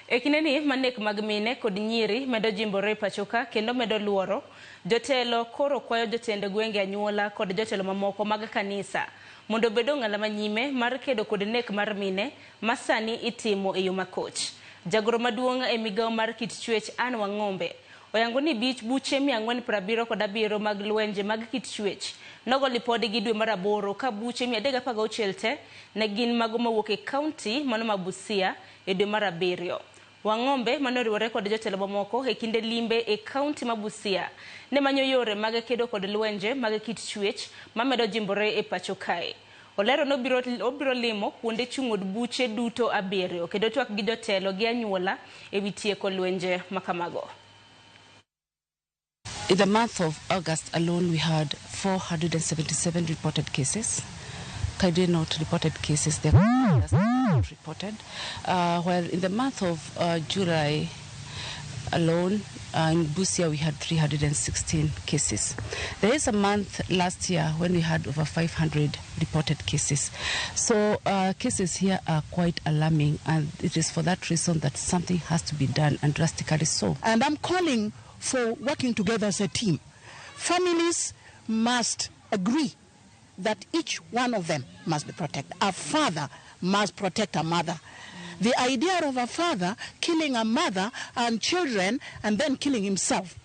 E kindeni ma nek mag mine kod nyiri medo jimbore e pachoka kendo medo luoro, jotelo koro kwayo jotend gwenge, anyuola kod jotelo mamoko mag kanisa mondo obed ong'ala manyime mar kedo kod nek mar mine ma sani itimo e yo makoch. Jagoro maduong' e migawo mar kit chwech, Anne Wang'ombe, oyango ni buche 477 mag lwenje mag kit chwech nogo lipodgi dwe mar aboro, ka buche 316 te ne gin mago mawuok e kaunti mano ma Busia e dwe mar abiriyo. Wang'ombe, mane oriwore kod jotelo mamoko e kinde limbe e kaunti ma Busia, ne manyo yore mag kedo kod lwenje mag kit chwech mamedo jimbore e pacho kae. Olero ni obiro limo kuonde chung' od buche duto abiriyo kendo twak gi jotelo gi anyuola e wi tieko lwenje makamago. In the month of August alone, we had 477 reported cases. Kindly note, reported cases, they are not reported. While in the month of July alone, in Busia, we had 316 cases. There is a month last year when we had over 500 reported cases. So cases here are quite alarming, and it is for that reason that something has to be done, and drastically so. And I'm calling for working together as a team. Families must agree that each one of them must be protected. A father must protect a mother. The idea of a father killing a mother and children and then killing himself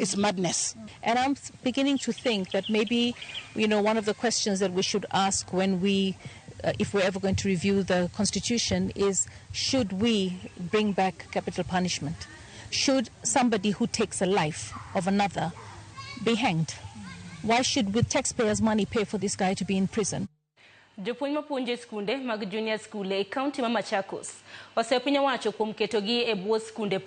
is madness. And I'm beginning to think that maybe one of the questions that we should ask if we're ever going to review the Constitution is, should we bring back capital punishment? Should somebody who takes a life of another be hanged? Why should, with taxpayers' money, pay for this guy to be in prison? Jopuonj mapuonjo e skunde mag junior school e kaunti ma Machakos osepiny owacho kuom ketogi e bwo skunde.